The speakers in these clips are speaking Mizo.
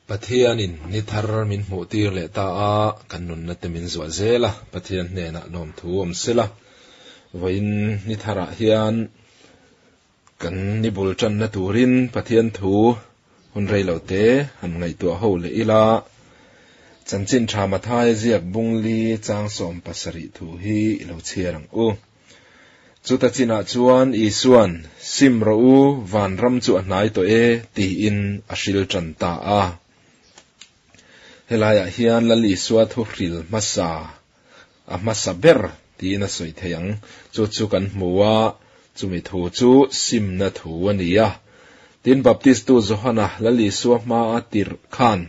Pathianin ni thar min hmuh tir leh ta a, kan nunna te min zuah zel a, Pathian hnenah lawmthu awm sela. Vawiin ni tharah hian kan ni bul tanna turin Pathian thu hun rei lo te han ngaihtuah ho leh ila. Chanchin tha Mathaia ziak bungli chang 17 thu hi i lo chhiar ang u. Chuta chinah chuan Isuan, Sim rawh u, vanram chu a hnai tawh e, tiin a hril tan ta a. Helaiah hian Lal Isua thu hril hmasa, a hmasa ber tiin a sawi thei ang. Chu chu kan hmu a, chumi thu chu simna thu a ni a. Tin, Baptistu Johana Lal Isua hmaa tirh khan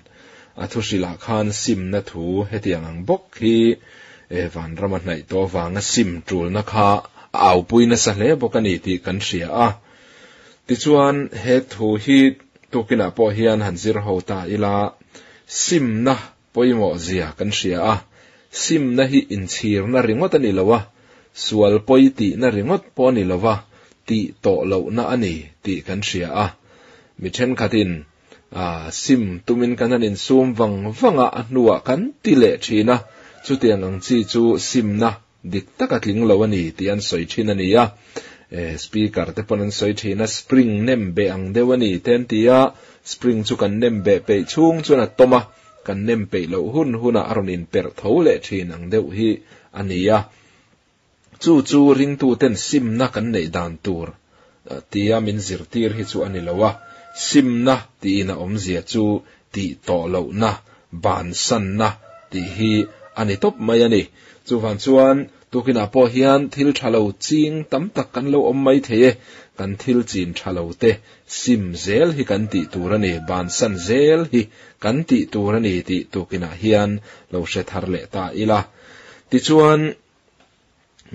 a thu hrilah khan simna thu hetiang ang bawk hi vanrama hnaih tawh avanga sim tulna kha a aupui nasa hle bawk a ni tih kan hria a. Tichuan, he thu hi tukinah pawh hian han zir ho ta ila, simna pawimawh zia kan hria a. Simna hi inchhirna ringawt a ni lo a, sual pawi tihna ringawt pawh a ni lo va, tih tawh lohna a ni tih kan hria a. Mi thenkhatin sim tumin kan han insum vang vang a, a hnuah kan ti leh thin a, chutiang ang chi chu simna dik taka tling lo a ni tih an sawi thin a ni a. Speaker te pawn an sawi thin a, spring nem beh ang deuh a ni te an ti a, spring chu kan nem beh peih chhung chuan a tawm a, kan nem peih loh hun hunah a rawn inperh tho leh thin ang deuh hi a ni a. Chu chu ringtuten simna kan neih dan tur tia min zirtir hi chu a ni lo a, simna tiin a awmzia chu tih tawh lohna, bansanna tih hi a ni tawp mai a ni. Chuvang chuan tukinah pawh hian thil tha lo ching tam tak kan lo awm mai thei e, kan thil chin tha lo te sim zel hi kan tih tur a ni, bansan zel hi kan tih tur a ni tih tukinah hian lo hre thar leh ta ila. Tichuan,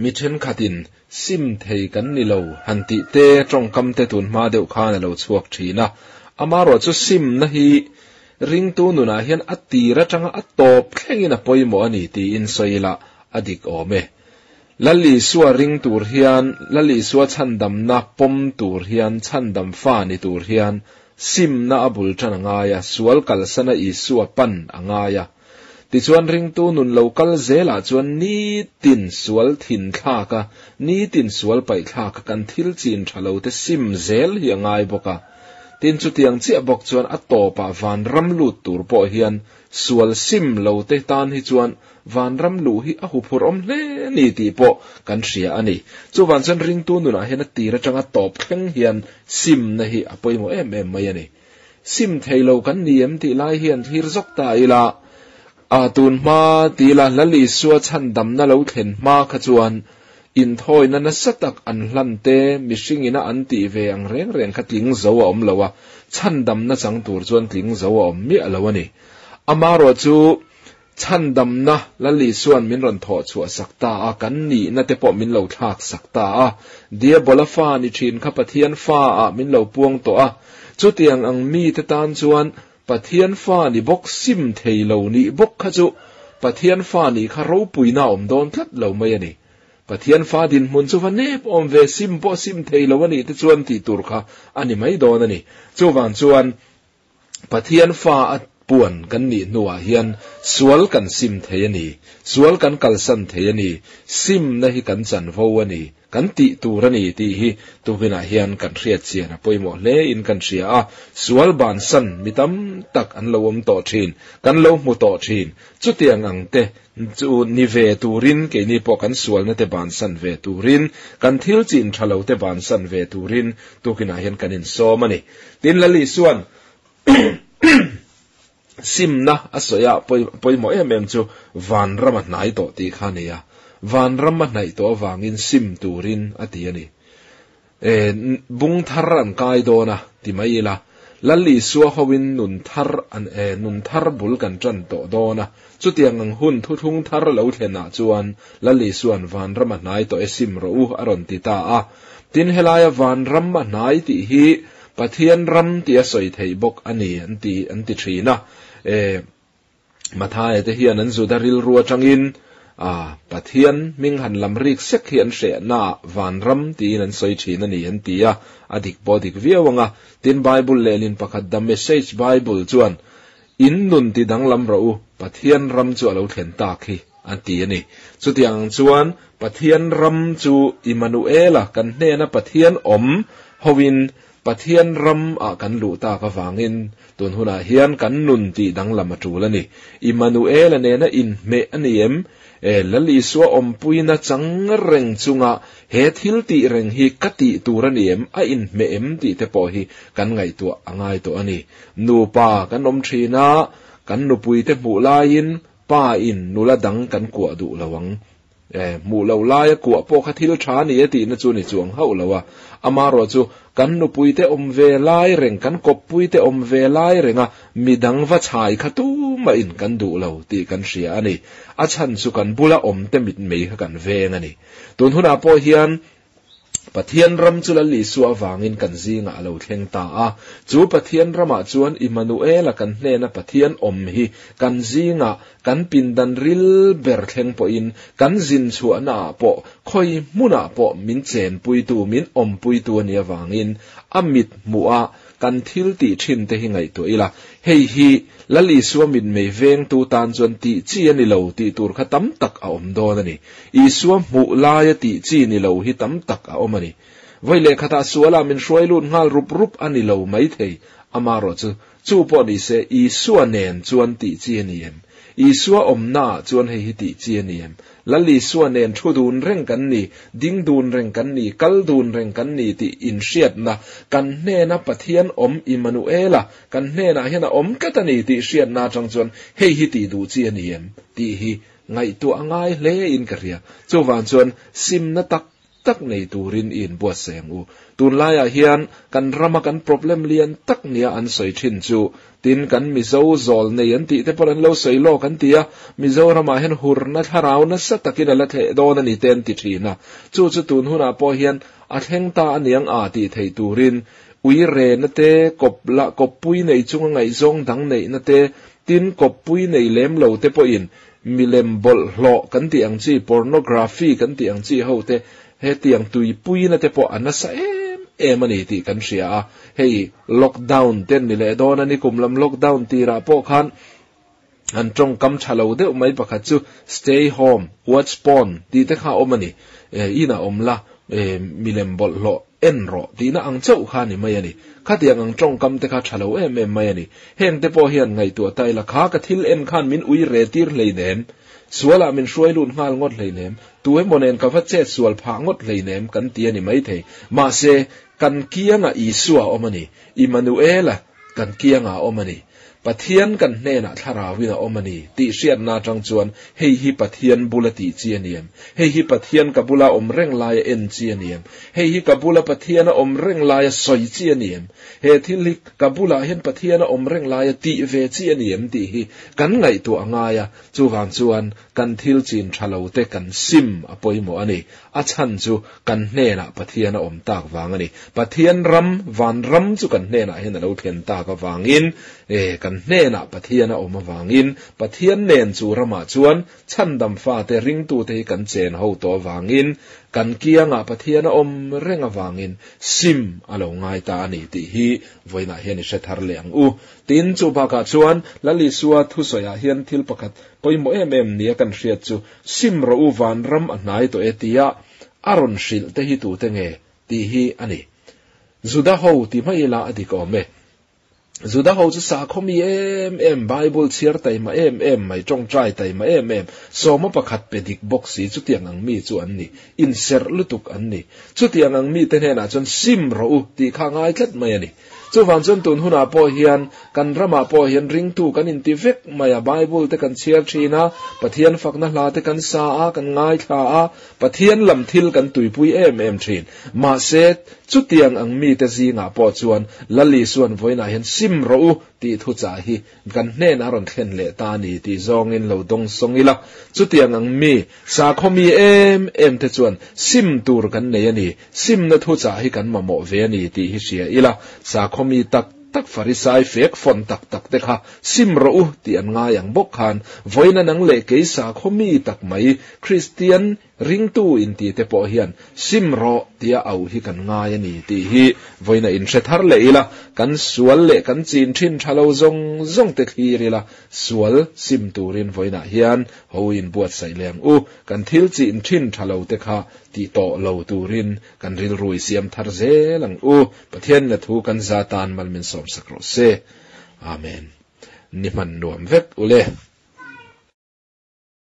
mi thenkhatin sim thei kan ni lo han tih te tawngkam te tun hma deuh khan a lo chhuak thin a. Amaherawh chu simna hi ringtu nunah hian a tir atanga a tawp thlengin a pawimawh a ni tiin sawi ila a dik awm e. Lal Isua ring tur hian, Lal Isua chhandamna pawm tur hian, chhandam fa ni tur hian simna a bul tan a ngai a, sual kalsana Isua pan a ngai a. Tichuan ringtu nun lo kal zelah chuan nitin sual thin thlak a, nitin sual paih thlak a kan thil chin tha lo te sim zel hi a ngai bawk a. Tin chutiang chiah bawk chuan a tawpah vanram lut tur pawh hian sual sim lo te tan hi chuan vanram luh hi a huphurh awm hle ni tih pawh kan hria a ni. Chuvan chuan ringtu nunah hian a tir atanga tawp thleng hian simna hi a pawimawh em em mai a ni. Sim thei lo kan ni em tih lai hian thlir zawk ta ila, a tun hma ti ila Lal Isua chhandamna lo thlen hma kha chuan inthawina nasa tak an hlan te mihring ina an tih ve ang reng reng kha tling zo a awm lo a, chhandamna chang tur chuan tling zo a awm miah lo a ni. Amaherawh chu Chhandamna Lal Isua'n min rawn thawh chhuah sak ta a, kan nihna te pawh min lo thlak sak ta a. Diabola fa ni thin kha Pathian fa ah min lo puang tawh a. Chutiang ang mite tan chuan Pathian fa ni bawk sim thei lo nih bawk kha chu Pathian fa nih kha ropuina a awm dawn tlat lo mai a ni. Pathian fa dinhmun chu va nep awm ve sim pawh sim thei lo a nih te chuan tih tur kha a ni mai dawn a ni. Chuvang chuan Pathian fa a puan kan nih hnuah hian sual kan sim thei a ni, sual kan kalsan thei a ni, simna hi kan chanvo a ni, kan tih tur a ni tih hi tukinah hian kan hriat chian a pawimawh hle in kan hria a, sual bansan mi tam tak an lo awm tawh thin, kan lo hmu tawh thin, chutiang ang te chu ni ve turin keini pawh kan sualna te bansan ve turin, kan thil chin tha lo te bansan ve turin tukinah hian kan insawm a ni. Tin Lal Isua'n simna a sawi a pawimawh em em chu vanram a hnai tawh tih kha a ni a, vanram a hnaih tawh avangin sim turin a ti a ni. Bung thar an kai dawn a ti mai ila, Lal Isua hoin nun thar an nun thar bul kan tan tawh dawn a, chutiang ang hun thuthlung thar lo thlenah chuan Lal Isua'n vanram a hnai tawh e sim rawh u a rawn ti ta a. Tin helaia vanram a hnai tih hi Pathian ram tih a sawi theih bawk a ni an ti an ti thin a. Mathaia te hian an Juda rilru atangin a Pathian hming han lam rik sek hi an hrehna ah vanram tiin an sawi thin a ni an ti a, a dik pawh a dik viau ang a. Tin Bible lehlin pakhat The Message Bible chuan. In nun ti danglam rawh u, Pathian ram chu a lo thlen tak hi, an ti a ni. Chutiang ang chuan Pathian ram chu Immanuela kan hnena Pathian awm hoin Pathian ram ah kan luh tak avangin tun hunah hian kan nun tih danglam a tul a ni. Immanuela nena inhmeh a ni em? E, Lal Isua awmpuina chang reng chunga he thil tih reng hi ka tih tur a ni em? A inhmeh em? tih te pawh hi kan ngaihtuah a ngai tawh a ni. Nupa kan awm thin a, kan nupuite hmuh laiin pa in nula dang kan kuah duh lo ang. E, hmuh loh laia kuah pawh kha thil tha a ni e tihna chu ni chuang hauh lo a. Amaherawhchu, kan nupuite awm ve lai reng, kan kawppuite awm ve lai renga midang va chhai kha tumahin kan duh lo tih kan hria a ni. A chhan chu kan bula awmte mitmei kha kan veng a ni. Tun hunah pawh hian Pathian ram chu Lal Isua avangin kan zingah a lo thleng ta a. Chu Pathian ramah chuan Immanuela kan hnena Pathian awm hi kan zingah kan pindan ril ber thleng pawhin kan zin chhuahnaah pawh khawi hmunah pawh min chenpuitu, min awmpuitu a nih avangin a mit hmuha kan thil tih thin te hi ngaihtuah ila, hei hi Lal Isua mitmei vengtu tan chuan tih chi a ni lo tih tur kha tam tak a awm dawn a ni. Isua hmuh laia tih chi ni lo hi tam tak a awm a ni. Vawi lehkhatah sualah min hruai lut nghal rup rup a ni lo maithei, amaherawhchu chu pawh ni se Isua nen chuan tih chi a ni em? Isua awmnaah chuan hei hi tih chi a ni em? Lal Isua nen thu dun reng kan ni, ding dun reng kan ni, kal dun reng kan ni tih inhriatna, kan hnena Pathian awm Immanuela kan hnenah hian a awm tlat a ni tih hriatna atang chuan hei hi tih duh chi a ni em tih hi ngaihtuah a ngai hle in ka hria. Chuvang chuan simna tak tak nei turin i inbuatsaih ang u. Tunlaiah hian kan rama kan problem lian tak nia an sawi thin chu tin kan Mizo zawl nei an tih te pawh an lo sawi lawk an ti a, Mizoramah hian hurna thlarau nasa takin a la thleh dawn a ni te an ti thin a, chu chu tun hunah pawh hian a thleng ta a niang a tih theih turin ui rena te, kawp lah kawppui nei chunga ngaihzawng dang neihna te, tin kawppui nei lem lo te pawhin Milem bawlhhlawh kan tih ang chi, pornography kan tih ang chi ho te hetiang tuipuina te pawh a nasa em em a ni tih kan hria a. Hei lockdown te an ni leh dawn a ni, kum lam lockdown tirah pawh khan an tawngkam tha lo deuh mai pakhat chu stay home, watch porn tih te kha a awm a ni. Inah awm la, milem bawlhhlawh En rawh tihna ang chauh kha ni mai a ni. Khatiang ang tawngkam te kha tha lo em em mai a ni. Heng te pawh hian ngaihtuah ta ila kha ka thil en khan min ui re tir hleinem, sualah min hruai lut nghal ngawt hleinem, tu emaw nen ka va chet sual phah ngawt hleinem kan ti a ni maithei. Mahse, kan kiangah Isua a awm a ni. Immanuela kan kiangah a awm a ni. Pathian kan hnenah thlarauin a awm a ni tih hriatna atang chuan hei hi Pathian bula tih chi a ni em? Hei hi Pathian ka bula awm reng laia en chi a ni em? Hei hi ka bula Pathian a awm reng laia sawi chi a ni em? He thil hi ka bulah hian Pathian a awm reng laia tih ve chi a ni em tih hi kan ngaihtuah a ngai a, chuvang chuan kan thil chin tha lo te kan sim a pawimawh a ni. A chhan chu kan hnenah Pathian a awm tak vang a ni. Pathian ram, van ram chu kan hnenah hian a lo thlen tak avangin, e, kan hnenah Pathian a awm avangin, Pathian nen chu ramah chuan chhandam fate, ringtute hi kan chen ho tawh avangin, kan kiangah Pathian a awm reng avangin sim a lo ngai ta a ni tih hi vawiinah hian i hre thar leh ang u. Tin, chu bakah chuan Lal Isua thusawiah hian thil pakhat pawimawh em em nia kan hriat chu, Sim rawh u vanram a hnai tawh e tia a rawn hrilh te hi tute nge tih hi a ni. Juda ho ti hmai ila a dik awm e. Juda ho chu sakhaw mi em em, Bible chhiar taima em em mai, tawngtai taima em em, sawma pakhat pe dik bawk si chutiang ang mi chu an ni. Inserh lutuk an ni. Chutiang ang mite hnenah chuan sim rawh u tih kha a ngai tlat mai a ni. Chuvang chuan tun hunah pawh hian kan ramah pawh hian ringtu kan inti vek mai a, Bible te kan chhiar thin a, Pathian fakna hla te kan sa a, kan ngaithla a, Pathian lam thil kan tuipui em em thin. Mahse, chutiang ang mite zingah pawh chuan Lal Isuan vawiinah hian sim rawh u tih thuchah hi kan hnenah a rawn thlen leh ta a ni tih zawngin lo dawng sawng ila, chutiang ang mi, sakhaw mi em em te chuan sim tur kan nei a ni, simna thuchah hi kan mamawh ve a ni tih hi hria ila, sakhaw mi tak tak Farisai fek fawn tak tak te kha sim rawh u tih an ngai ang bawk khan, vawiina nang leh kei sakhaw mi tak mai, Kristian. Ringtu inti te pawh hian sim rawh tia auh hi kan ngai a ni tih hi vawiinah inhre thar leh ila, kan sual leh kan chin thin tha lo zawng zawng te thlir ila, sual sim turin vawiinah hian ho inbuatsaih leh ang u. Kan thil chin thin tha lo te kha ti tawh lo turin kan rilru i siam thar zel ang u. Pathianin a thu kan za tan mal min sawmsak rawh se. Amen. Ni hman nuam vek ule.